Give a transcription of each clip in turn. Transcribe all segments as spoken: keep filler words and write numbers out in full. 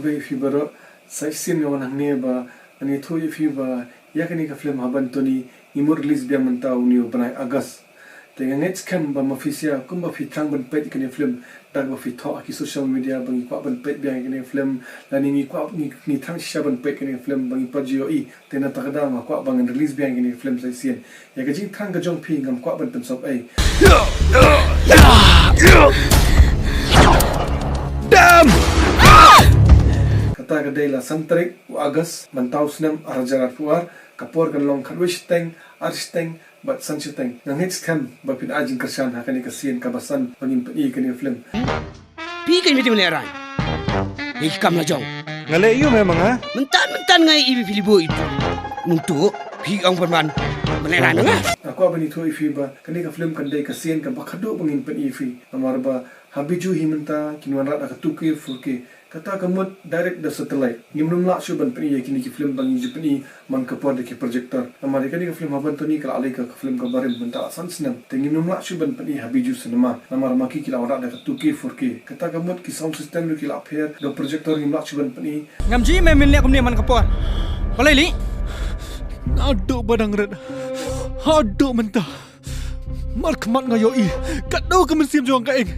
Ba ïa phi baroh, sa shisien nga wan hangne ba ngan ïathuh ïa phi ba ïa kane ka film Haban Tony ngi mut release biang mynta une u bnai August. Te nga ngeit skhem ba ma phi shisha kumba phi thrang ban peit ïa kane film, da kaba phi thoh ha ki social media ba ngi kwah ban peit biang ïa kane film, lane ngi kwah, ngi, ngi thrang shisha ban peit kane film ba ngi pat ju ïohi. Te na kata ka daw nga kwah ba ngan release biang ïa kane film sa shisien. Ïa ka jingthrang ka jong phi ngam kwah ban pynsop ei. Damn! Kata ka dei la san tarik u August mynta u snem ar hajar arphew ar, ka por kan long khatwei shiteng, ar shiteng bad san shiteng. Nga ngeit skhem ba phin ai jingkyrshan ha kane ka sien kaba san ba ngin pyni ïa kane ka film. Phi ka meeting ne ran. Ni kam la jong. Nga leh ïu me ma nga. Mynta mynta nga i phi libu i. Nung tu phi ong pynban. Mane ran nga. Nga kwah ban ïathuh ïa phi ba kane ka film kan dei ka sien kaba khadduh ba ngin pyni ïa phi. Namar ba ha Bijou hi mynta kin wanrah da ka two K four K. Kata ka mut direct da satellite. Ngim nym lah shuh ban pyni ïa kine ki film ba ngi ju pyni man ka por da ki projector. Namar ïa kane ka film Haban Tony ka la leit ka, ka film kaba rim mynta la san snem. Te ngim nym lah shuh ban pyni ha Bijou cinema. Namar ma ki ki la wanrah da ka two K four K. Kata ka mut ki sound system ruh ki la pher, da projector ngim lah shuh ban pyni. Ngam ju ïohi me mynne kumne man ka por. Balei lei? Naduh ba dang rit haduh mynta. Markhmat nga ïohi katno ka mynsiem jong nga ka ing,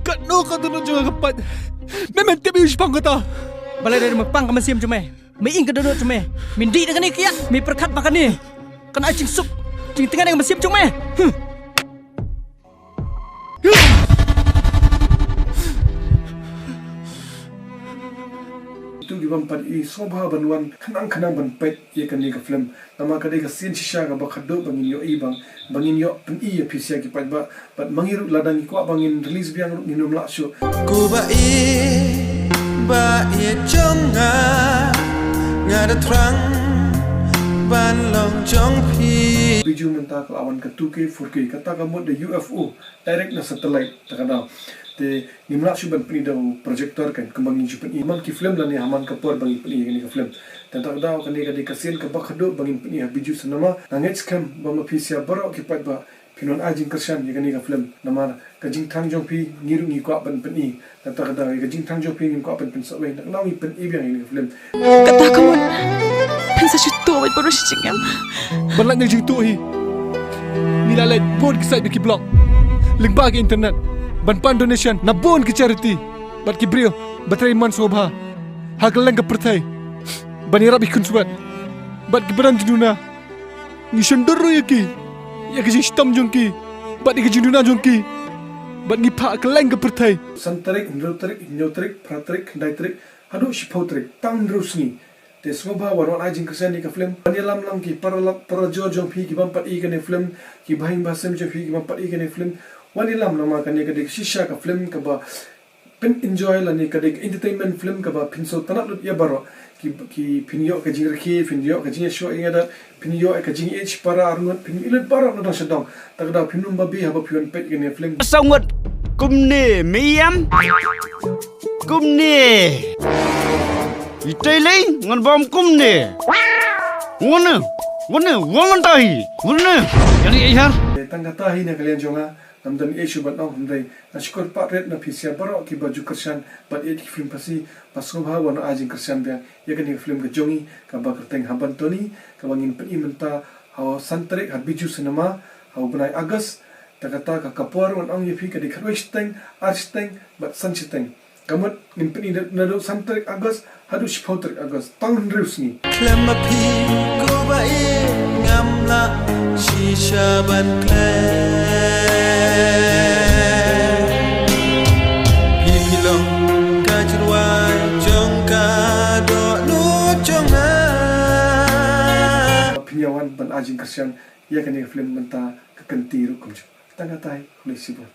katno ka dohnud jong nga ka pait. Me men tip ïa u shipang kata. Balei dei me pang ka mynsiem jong me? Me ing ka dohnud jong me. Men dih da kane ka ïa, me pyrkhat ba kane kan ai jingsuk jingtngen ïa ka mynsiem jong me. Hmm. Itu ki bym pat i sngewbha ban wan khnang khnang ban peit ïa kane ka film. Namar ka dei ka sien shisha kaba khadduh ba ngin ïohi bang, ba ngin ïoh pyni ïa phi sha ki paidbah. Bad ma ngi ruh lada ngi kwah ba ngin release biang ruh ngin ym lah shuh. Ko ba ïeit, ba ïeit jong nga, nga da thrang ban long jong phi. Bijou mynta ka la wan ka two K four K, kata ka mut da U F O, direct na satellite, ta ka daw. Te ngim lah shuh ban pyni da u projector kan, kumba ngin ju pyni man ki film lane ha man ka por ba ngin pyni ïa kane ka film. Te ta ka daw kane ka dei ka sien kaba khadduh ba ngin pyni ha Bijou cinema. Nga ngeit skhem ba ma phi sha baroh ki paidbah phin wan ai jingkyrshan ïa kane ka film. Namar ka jingthrang jong phi ngi ruh ngi kwah ban pyni. Te ta ka daw ïa ka jingthrang jong phi ngim kwah ban pynsawei. Na ka daw ngi pyni biang ïa kane ka film. Kata ka mut phin sa shu tuh bad baroh shi jingim. Ban lait na jingtuh hi ngi la leit bun ki site bad ki blog lyngba ki internet ban pan donation na bun ki charity bad ki briew ba trei man sngewbha ha kylleng ka pyrthei ban ïarap ïa ki khunswet bad ki ba don jingduna. Ngi shon dur ruh ïa ki ïa ka jingshitom jong ki bad ïa ka jingduna jong ki bad ngi phah kylleng ka pyrthei. San tarik, hynriew tarik, hynñiew tarik, phra tarik, khyndai tarik haduh shiphew tarik, tang hynriew sngi. Te sngewbha wan wan ai jingkyrshan ïa ka film. Wan ïalam lang ki para, para jor jong phi ki bym pat i kane film, ki bahaïing bahasem jong phi ki bym pat i kane film. Wan ïalam namar kane ka dei ka shisha ka film kaba phin enjoy lane ka dei ka entertainment film kaba phin sngewtynnat lut ïa baroh. Ki, ki phin ïoh ka jingrakhe, phin ïoh ka jingïashoh ïa nga da, phin ïoh ka jingïeit para arngut, phin ïoh lut baroh na dong sha dong. Ta ka daw phin ym babe haba phi wan peit kane film. Sa ngut kumne me ïam. Kumne. Itei lei ngan bam kumne. Ngone, ngone, ngone tahi. Ngone. Jadi ai har. Tang kata hi na ka liang jong nga. Ngam don ei shuh ban ong hynrei nga sngewkyrpad rit na phi sha baroh kiba ju kyrshan bad ïeit ki film Khasi ba sngewbha wan ai jingkyrshan biang ïa kane ka film ka jong ngi kaba kyrteng Haban Tony kaba ngin pyni mynta ha san tarik ha Bijou Cinema ha u bnai August. Ta kata ka, ka por wan ong ïa phi ka dei khatwei shiteng, ar shiteng bad san shiteng. Ka mut ngin pyni naduh san tarik August haduh shiphew tarik August, tang hynriew sngi. Khlem ma phi ko ba ïeit ngam lah shisha ban klet. Phi phi long ka jingrwai jong ka dohnud jong nga. Phin ïa wan ban ai jingkyrshan ïa kane ka film mynta ka kynti ruh kumjuh. Tang katai, khublei shibun.